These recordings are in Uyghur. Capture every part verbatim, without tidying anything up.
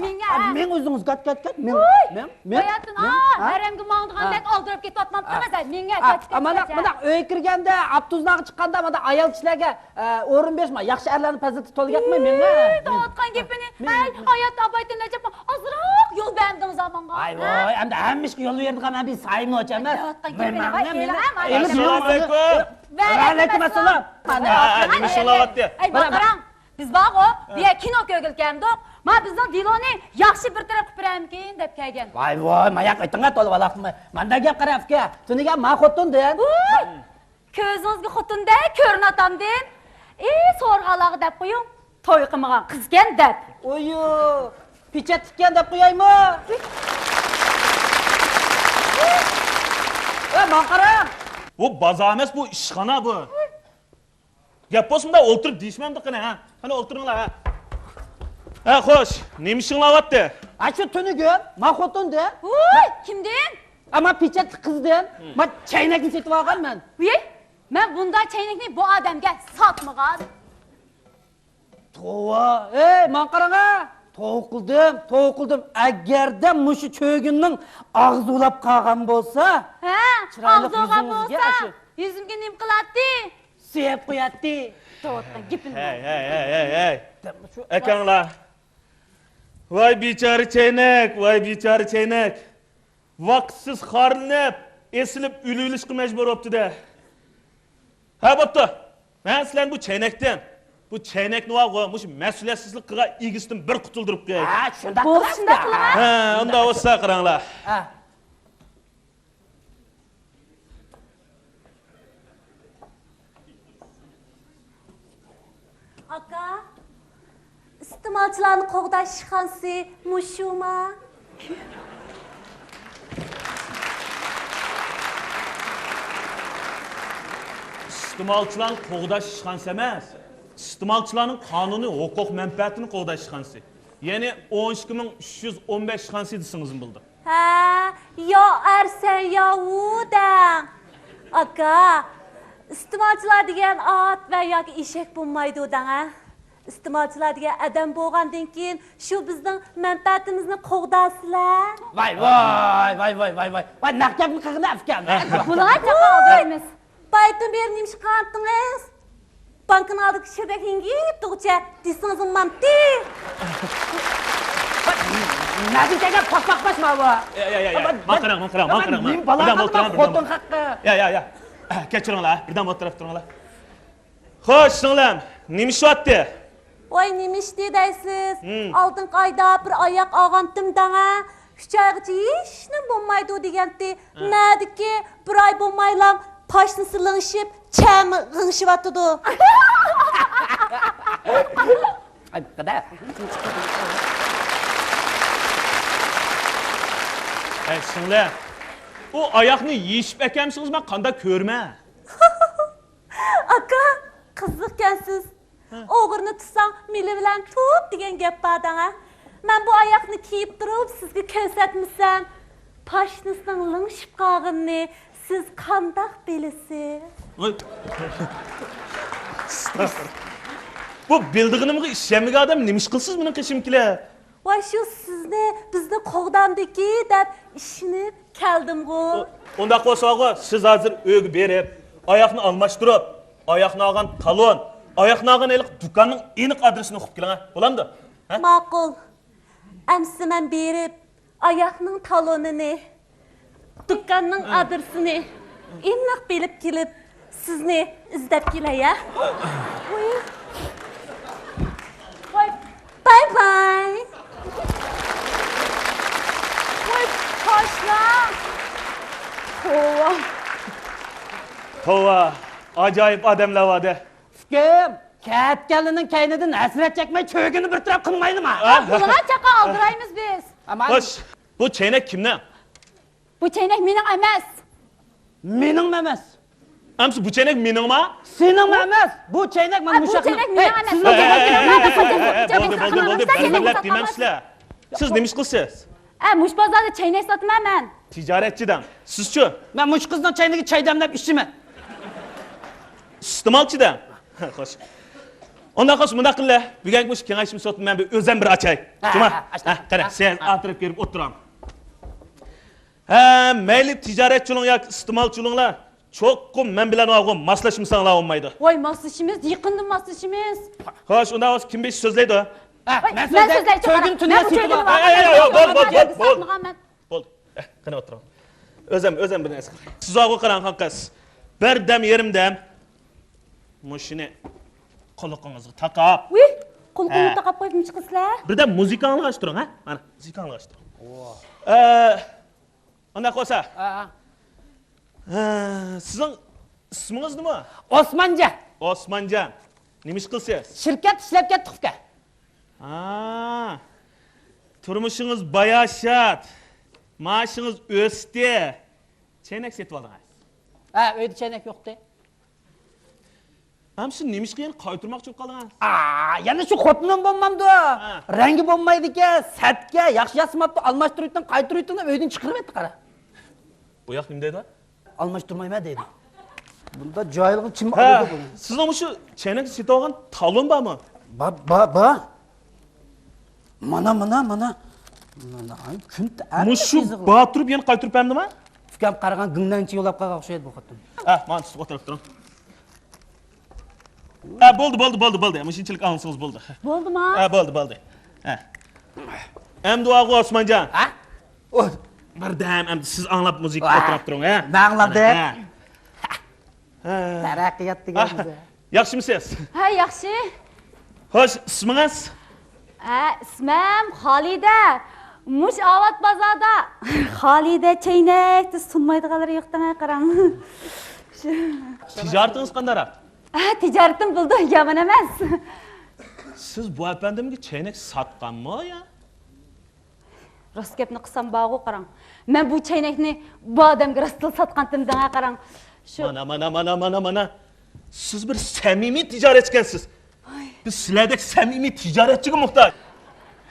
مېڭە. مېڭ ئۆزىڭىز، كەت، كەت، كەت، مېڭ. ۋۇي! مېڭ، مېڭ، باياتىن، مېڭ. ھە؟ ھەرەمگە ماڭىدىغاندەك ئالدىراپ كېتىۋاتمامتىمىز، ھە، مېڭە، ھە، كەت، كەت، مانا، كەت. مانا ئۆيگە كىرگەندە، ئاپتوبۇسلارغا چىققاندا، مانا ئايال كىشىلەرگە، ئە، ئورۇن بېرىش، مانا ياخشى ئەرلەرنىڭ پەزىلىتى تولا گەپمۇ، مېڭە. ۋۇي، دەۋاتقان گېپىنى. مېڭ، ھەي، مېڭ. ھايات ئابايتىن ئەجەب ئازراق يول بەرمىدىڭىز ماڭا. ۋاي، ھە؟ ۋاي، ئەمدى ھەممە ئىشقا يول بېرىدىغان ھەم بىر سايمۇ ئەمەس. دەۋاتقان گېپىنى، ۋاي، ھېلىڭ ھەم ئەسسالامۇ ئەلەيكۇم. ۋەئەلەيكۇم ئەسسالام. ئەي، نېمە ئىشلەۋاتتى؟ ئەي، ماڭا قاراڭ. بىز بارغۇ، بۇ يەر كىنو كۆرگىلى كەلدۇق. ما بىزنىڭ دېلونى ياخشى بىر تەرەپ قىلىپ بېرەمكىن دەپ كەلگەن. ۋاي ۋاي، ماياق ئۆتۈڭە، تولا بالاقمۇ. ماندا گەپ قارا ئۇكا. تۈنۈگۈن ما خوتۇندىن. ۋۇي! كۆزىڭىزگە خوتۇندەك كۆرۈنۈۋاتامدىم. ئى، سورىغانلارغا دەپ قويۇڭ، توي قىلمىغان قىزكەن دەپ. ئويۇ، پېچەتلىككەن دەپ قويايمۇ؟ ئە، ماڭا قاراڭ. بۇ بازار ئەمەس، بۇ ئىشخانا بۇ. گەپ بولسا مۇنداق ئولتۇرۇپ دېيىشمەمدۇ قېنى، ھە؟ قېنى ئولتۇرۇڭلار، ھە؟ ھە، خوش، نېمە ئىشىڭلار بارتتى؟ ھە، شۇ تۈنۈگۈن ما خوتۇندىن. ۋۇي، كىمدىن؟ ئە، ما پېچەتلىك قىزدىن. ما چەينەكنى سېتىۋالغان مەن. ۋۇي، مەن بۇنداق چەينەكنى بۇ ئادەمگە ساتمىغان. توۋا، ئەي، ماڭا قاراڭا. توۋا قىلدىم، توۋا قىلدىم. ئەگەردە مۇشۇ چۆگۈننىڭ ئاغزى ئۇلاپ قالغان بولسا، ھە، چىرايلىق ئاغزى ئۇلغان يۈزىڭىزگە بولسا، ئاشۇ يۈزۈمگە نېمە قىلاتتى؟ سۆيۈپ قوياتتى. دەۋاتقان گېپىنى. ھەي، ھەي، ھەي، ھەي، ھەي. شۇ ئەكەڭلار. ۋاي بىچارە چەينەك، ۋاي بىچارە چەينەك. ۋاقىتسىز خارلىنىپ، ئېسىلىپ ئۆلۈۋېلىشقا مەجبۇر بوپتۇ-دە. ھە، بوپتۇ. مەن سىلەرنى بۇ چەينەكتىن، بۇ چەينەكنى بارغۇ، مۇشۇ مەسئۇلىيەتسىزلىك قىلغان ئىگىسىدىن بىر قۇتۇلدۇرۇپ قوياي. ھە، شۇنداق قىلىڭ. ھە، ئۇنداق بولسا قاراڭلار. ھە. ئاكا، ئىستېمالچىلارنى قوغداش ئىشخانىسى مۇشۇما؟ ئىستېمالچىلارنى قوغداش ئىشخانىسى ئەمەس، ئىستېمالچىلارنىڭ قانۇنىي ھوقۇق مەنپەئەتىنى قوغداش ئىشخانىسى. يەنى ئون ئىككى مىڭ ئۈچ يۈز ئون بەش ئىشخانىسى دېسىڭىزمۇ بولىدۇ. ھە، يا ئەرسەن يا ۋۇ دەڭ. ئاكا، ئىستېمالچىلار دېگەن ئات ۋە ياكى ئېشەك بولمايدۇ دەڭ ھە. ئىستېمالچىلار دېگەن ئادەم بولغاندىن كېيىن، شۇ بىزنىڭ مەنپەئەتىمىزنى قوغداسىلەر. ۋاي، ۋاي، ۋاي، ۋاي، ۋاي، ۋاي. ۋاي، نەق گەپنى قىلغىنە ئۇكام. بۇلار چاقا ئالدىرايمىز. بايتىن بېرى نېمىشقا قانتىڭىز؟ بانكىنىڭ ئالدىدىكى شىردەك ھىڭگىپ تۇرغۇچە دېسىڭىز ئۇنىمامتى. نەدىن كەلگەن پاك پاك باش ماۋۇ؟ يا، يا، يا، يا. ماڭا قاراڭ، ماڭا قاراڭ، ماڭا قاراڭ، ماڭا قاراڭ. مېنى بالاغا قىلىپ خوتۇن خەققى. يا، يا، يا. كەچۈرۈڭلار، بىردەم ئولتۇرۇپ تۇرۇڭلار. خوش، سىڭلىم، نېمە ئىش بارتتى؟ ۋاي، نېمە ئىشتى دەيسىز؟ ھىم. ئالدىنقى ئايدا بىر ئاياق ئالغانتىم دەڭە. ئۈچ ئايغىچە ھېچنېمە بولمايدۇ دېگەنتى. ھە. نەدىكى بىر ئاي بولمايلا پاشنىسى لىڭشىپ، چەمى غىڭشىۋاتىدۇ. ئەي، سىڭلىم، ئۇ ئاياقنى يېشىپ ئەكەمسىڭىز، مەن قانداق كۆرىمەن؟ ئاكا، قىزىقكەنسىز. ھە. ئوغرىنى تۇتساڭ، مېلى بىلەن تۇت دېگەن گەپ بار دەڭە. مەن بۇ ئاياقنى كىيىپ تۇرۇپ سىزگە كۆرسەتمىسەم، پاشنىسىنىڭ لىڭشىپ قالغىنىنى سىز قانداق بىلىسىز؟ ۋاي. بۇ بىلىدىغىنىمغا ئىشەنمىگەن ئادەم نېمە ئىش قىلسىز مېنىڭ قېشىمدىكىلەر؟ ۋاي، شۇ سىزنى بىزنى قوغدامدىكى دەپ ئىشىنىپ كەلدىمغۇ. ئۇ-، ئۇنداق بولساغۇ، سىز ھازىر ئۆيگە بېرىپ، ئاياقنى ئالماشتۇرۇپ، ئاياقنى ئالغان تالون، ئاياقنى ئالغان ھېلىقى دۇكاننىڭ ئېنىق ئادرېسىنى ئۇقۇپ كېلىڭە. بولامدۇ؟ ھە؟ ماقۇل. ئەمسە مەن بېرىپ، ئاياقنىڭ تالونىنى، دۇكاننىڭ ئادرېسىنى ئېنىق بىلىپ كېلىپ، سىزنى ئىزدەپ كېلەي، ھە؟ ۋاي. ۋاي. باي باي. ۋاي، پاشنا. توۋا. توۋا، ئاجايىپ ئادەملەر بار-دە. ئۇكام، كەتكەنلىرىنىڭ كەينىدىن ھەسرەت چەكمەي، چۆگۈننى بىر تەرەپ قىلمايلىما؟ ئە، بۇلار چاقا ئالدىرايمىز بىز. ئامان. خوش، بۇ چەينەك كىمنىڭ؟ بۇ چەينەك مېنىڭ ئەمەس. مېنىڭمۇ ئەمەس. ئەمسە بۇ چەينەك مېنىڭما؟ سېنىڭمۇ ئەمەس. بۇ چەينەك مانا مۇشۇ چەينەك مېنىڭ ئەمەس. سىزنىڭ چەينەكىڭىز. بولدى، بولدى، بولدى، بىر مىللەت دېمەڭ سىلەر. سىز نېمە ئىش قىلىسىز؟ ئە، مۇشۇ بازاردا چەينەك ساتىمەن مەن. تىجارەتچى دەڭ. سىزچۇ؟ مەن مۇشۇ قىزنىڭ چەينىكىگە چاي دەملەپ ئىچىمەن. ئىستېمالچى دەڭ. خوش. ئۇنداق بولسا مۇنداق قىلىلە، بۈگۈنكى مۇشۇ كېڭەشمە سوتىنى مەن بىر ئۆزۈم بىر ئاچاي. ھە، جۇما، ھە، ھە، ئاچتىڭ. ھە، قېنى، ھە، سىز ھە. ئارتىرىپ كىرىپ ئولتۇرۇڭ. ھە، مەيلى تىجارەتچىلىڭ ياكى ئىستېمالچىلىڭلار، چوقۇم مەن بىلەن ئاغۇ ماسلاشمىساڭلار بولمايدۇ. ۋاي، ماسلىشىمىز، يېقىندىن ماسلىشىمىز. خوش، ئۇنداق بولسا كىم بېشى سۆزلەيدۇ؟ ھە، ۋاي، مەن مەن سۆزلەي. سۆزلەي، چوقۇم. تۆگىنى تۈنۈگۈن سېتىۋال. ھە، ھە، ھە، بول، بول، بول، بول. ساتمىغان مەن. بولدى. ئە، قېنى ئولتۇرۇڭ. ئۆزۈم، ئۆزۈم بىر نەرسە قىلاي. سىز ئاغۇ قاراڭ، قاقاس. بىردەم، يېرىمدەم مۇشۇنى قۇلىقىڭىزغا تاقاپ. ۋىي، قۇلىقىمغا ھە. تاقاپ قويۇپ نېمە قىلىسىلەر؟ بىردەم مۇزىكا ئاڭلىغاچ تۇرۇڭ، ھە؟ مانا، مۇزىكا ئاڭلىغاچ تۇرۇڭ. ئە، ئۇنداق بولسا. ھە، ھە. ھە، سىزنىڭ ئىسمىڭىز نېمە؟ ئوسمانجان. ئوسمانجان. نېمە ئىش قىلىسىز؟ شىركەت ئىشلەپ كەتتۇق ئۇكا. ھا، تۇرمۇشىڭىز باياشات، مائاشىڭىز ئۆستى. چەينەك سېتىۋالدىڭىز؟ ھە، ئۆيدە چەينەك يوقتى. ھەم سىز نېمىشقا يەنە قايتۇرماقچى بولۇپ قالدىڭىز؟ ئا، يەنە شۇ خوتۇنۇم بولمامدۇ؟ ھە. رەڭگى بولمايدىكەن، سەتكە، ياخشى ياسىماپتۇ، ئالماشتۇرۇۋېتىڭ، قايتۇرۇۋېتىڭ دەپ ئۆيدىن چىقىرىۋەتتى، قارا. بۇ ياق نېمە دەيدۇ؟ ئالماشتۇرمايمەن دەيدۇ. بۇندا جاھىلغا چىم ھە، ئالىدۇ بۇنى. سىزنىڭ مۇشۇ چەينەك سېتىۋالغان تالون بارمۇ؟ بار، بار، بار. مانا، مانا، مانا. مانا، كۈن تە-، مۇشۇ بار تۇرۇپ يەنە قايتۇرۇپ بەردىمۇ؟ ئۇكام قارىغان گىڭنەنچە يولاپ قالغان ئوخشايدۇ بۇ خوتۇن. ھە، مانا تۇتۇپ ئولتۇرۇپ تۇرۇڭ. ھە، بولدى، بولدى، بولدى، بولدى. مۇشۇنچىلىك ئاڭلىسىڭىز بولدى. بولدىما؟ ھە، بولدى، بولدى. ھە. ئەمدى ۋاغۇ ئوسمانجان. ھە؟ ئۇھ. بىردەم ئەمدى سىز ئاڭلاپ مۇزىكا ئوتتۇراپ تۇرۇڭ، ھە؟ مەن ئاڭلىدىم. ھە. ھە. تەرەققىيات دېگەن ھە. بىزە. ياخشىمۇسىز؟ ھە، ياخشى. خوش، ئىسمىڭىز؟ ھە، ئىسمىم خالىدە. مۇش ئاۋات بازاردا خالىدە چەينەك دېسە تونۇمايدىغانلىرى يوق دەڭە، قاراڭ. تىجارىتىڭىز قانداقراق؟ ھە، تىجارىتىم بولىدۇ، يامان ئەمەس. سىز بۇ ئەپەندىمگە چەينەك ساتقانمۇ يا؟ راست گەپنى قىلسام بارغۇ، قاراڭ. مەن بۇ چەينەكنى بۇ ئادەمگە راستلا ساتقانتىم دەڭە، قاراڭ. شۇ مانا، مانا، مانا، مانا، مانا. سىز بىر سەمىمىي تىجارەتچىكەنسىز. ۋاي. بىز سىلەردەك سەمىمىي تىجارەتچىگە موھتاج.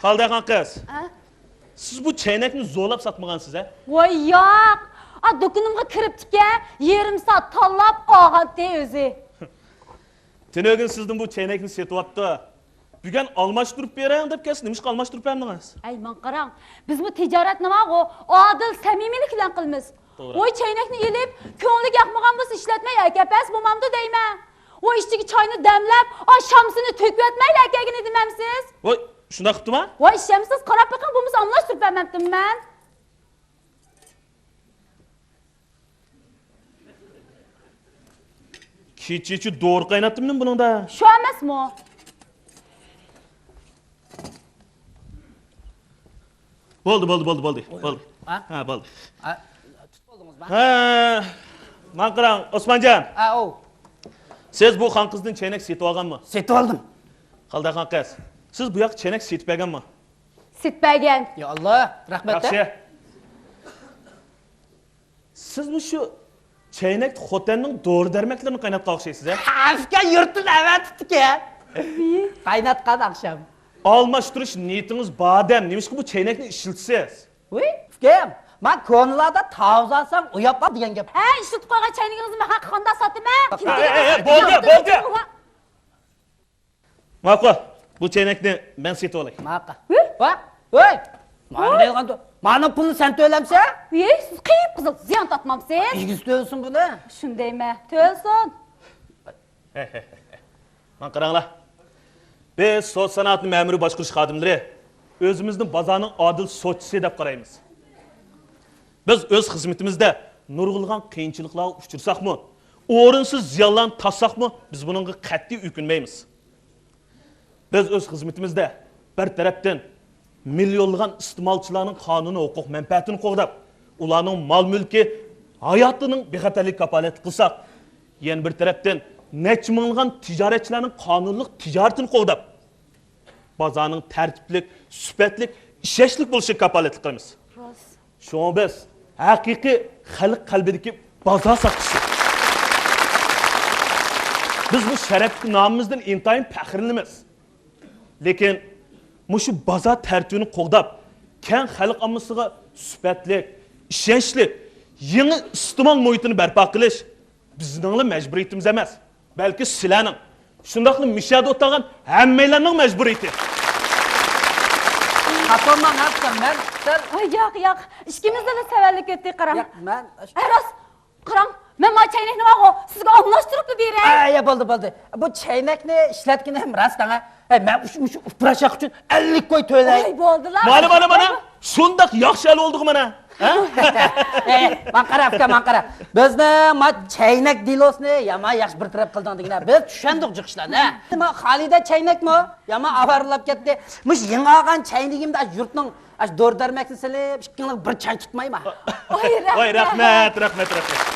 خالىدەخان قىز. ھە؟ سىز بۇ چەينەكنى زورلاپ ساتمىغانسىز، ھە؟ ۋاي ياق! ئا، دۇكىنىمغا كىرىپتىكەن، يېرىم سائەت تاللاپ ئالغانتى ئۆزى. تۈنۈگۈن سىزدىن بۇ چەينەكنى سېتىۋاپتۇ. بۈگۈن ئالماشتۇرۇپ بېرىڭ دەپ كەلسە، نېمىشقا ئالماشتۇرۇپ بەرمىدىڭىز؟ ئەي، ماڭا قاراڭ، بىز بۇ تىجارەتنى ماغۇ ئادىل سەمىمىيلىك بىلەن قىلىمىز. توغرا. ۋاي، چەينەكنى ئېلىپ، كۆڭلىگە ياقمىغان بولسا ئىشلەتمەي ئەكەپ بەرسە بولمامدۇ دەيمەن. ۋاي، ئىچىگە چاينى دەملەپ، ئاش شامىسىنى تۆكۈۋەتمەيلا ئەكەلگىنى دېمەمسىز؟ ۋاي، شۇنداق قىپتىما؟ ۋاي، ئىشەنمىسىڭىز قاراپ بېقىڭ، بولمىسا ئالماشتۇرۇپ بەرمەپتىممەن. كېچىچە دورا قايناتتىم نېمە بۇنىڭدا؟ شۇ ئەمەسمۇ؟ بولدى، بولدى، بولدى، بولدى، بولدى. ھە؟ ھە، بولدى. ھە، تۇتۇپ بولدىڭىزما؟ ھە، ماڭا قاراڭ، ئوسمانجان. ھە، ئوۋ. سىز بۇ خان قىزدىن چەينەك سېتىۋالغانمۇ؟ سېتىۋالدىم. خالىدەخان قىز، سىز بۇ ياققا چەينەك سېتىپ بەرگەنمۇ؟ سېتىپ بەرگەن. يا ئاللا، رەھمەت. ياخشى. سىز مۇشۇ چەينەكتە خوتەننىڭ دورا-دەرمەكلىرىنى قايناتقان ئوخشايسىز، ھە؟ ئەسكەر يۇرتىدا ئەۋەتىپتىكەن. قايناتقان ئاخشام. ئالماشتۇرۇش نىيىتىڭىز بار ئادەم، نېمىشقا بۇ چەينەكنى ئىشلىتىسىز؟ ۋۇي، ئۇكام، مانا كونىلاردا تاۋۇز ئالساڭ ئۇياپ قال دېگەن گەپ. ھە، ئىشلىتىپ قويغان چەينىكىڭىزنى مەن ھەققى قانداق ساتىمەن؟ ھە، ھە، ھە، بولدى، بولدى. ماقۇل، بۇ چەينەكنى مەن سېتىۋالاي. ماقۇل. ۋاي، ۋاي. مانا دەيدىغان، مانا پۇلنى سەن تۆلەمسەن؟ ۋىي، سىز قىپقىزىل زىيان تارتمامسىز؟ ئىگىسى تۆلىسۇن بۇنى. شۇندايمەن، تۆلىسۇن. مانا قاراڭلار. بىز سوت سانائەتنى مەمۇرىي باشقۇرۇش خادىملىرى ئۆزىمىزنى بازارنىڭ ئادىل سوتچىسى دەپ قارايمىز. بىز ئۆز خىزمىتىمىزدە نۇرغۇنلىغان قىيىنچىلىقلارغا ئۇچرىساقمۇ، ئورۇنسىز زىيانلارنى تارتساقمۇ، بىز بۇنىڭغا قەتئىي ئۆكۈنمەيمىز. بىز ئۆز خىزمىتىمىزدە بىر تەرەپتىن مىليونلىغان ئىستېمالچىلارنىڭ قانۇنىي ھوقۇق مەنپەئەتىنى قوغداپ، ئۇلارنىڭ مال-مۈلكى، ھاياتىنىڭ بىخەتەرلىكىگە كاپالەتلىك قىلساق، يەنە بىر تەرەپتىن نەچچە مىڭلىغان تىجارەتچىلەرنىڭ قانۇنلۇق تىجارىتىنى قوغداپ، بازارنىڭ تەرتىپلىك، سۈپەتلىك، ئىشەنچلىك بولۇشىغا كاپالەتلىك قىلىمىز. راست. شۇڭا بىز ھەقىقىي خەلق قەلبىدىكى بازار ساقچىسى. بىز بۇ شەرەپلىك نامىمىزدىن ئىنتايىن پەخىرلىنىمىز. لېكىن مۇشۇ بازار تەرتىپىنى قوغداپ، كەڭ خەلق ئاممىسىغا سۈپەتلىك، ئىشەنچلىك، يېڭى ئىستېمال مۇھىتىنى بەرپا قىلىش بىزنىڭلا مەجبۇرىيىتىمىز ئەمەس، بەلكى سىلەرنىڭ، شۇنداقلا مىشەدە ئولتۇرغان ھەممەيلەننىڭ مەجبۇرىيىتى. خاتونما ھەققە مەن سەل ۋاي ياق ياق، ئىككىمىزدىلا سەۋەنلىك ئۆتتى قاراڭ. ياق مەن ھە راست، قاراڭ، مەن ما چەينەكنى بارغۇ سىزگە ئالماشتۇرۇپلا بېرەي. ئايە بولدى بولدى. بۇ چەينەكنى ئىشلەتكىنىم راست ئاڭا. ھەي مەن مۇشۇ مۇشۇ ئۇپراشاق ئۈچۈن ئەللىك كوي تۆلەي. ۋاي بولدىلا. مانا مانا مانا، شۇنداق ياخشى ھەل بولدىغۇ مانا. ھە؟ ئەي ماڭا قارا ئۇكا ماڭا قارا. بىزنىڭ ما چەينەك دېلوسىنى يامان ياخشى بىر تەرەپ قىلدىڭ دېگىنە. بىز چۈشەندۇق جىق ئىشلارنى. ما خالىدە چەينەكمۇ يامان ئاۋارىلاپ كەتتى. مۇشۇ يېڭى ئالغان چەينىكىمدە يۇرتنىڭ ئاش دورا دەرمەكنى سېلىپ ئىككىڭلار بىر چاي تۇتمايما. ۋاي ۋاي رەھمەت رەھمەت رەھمەت.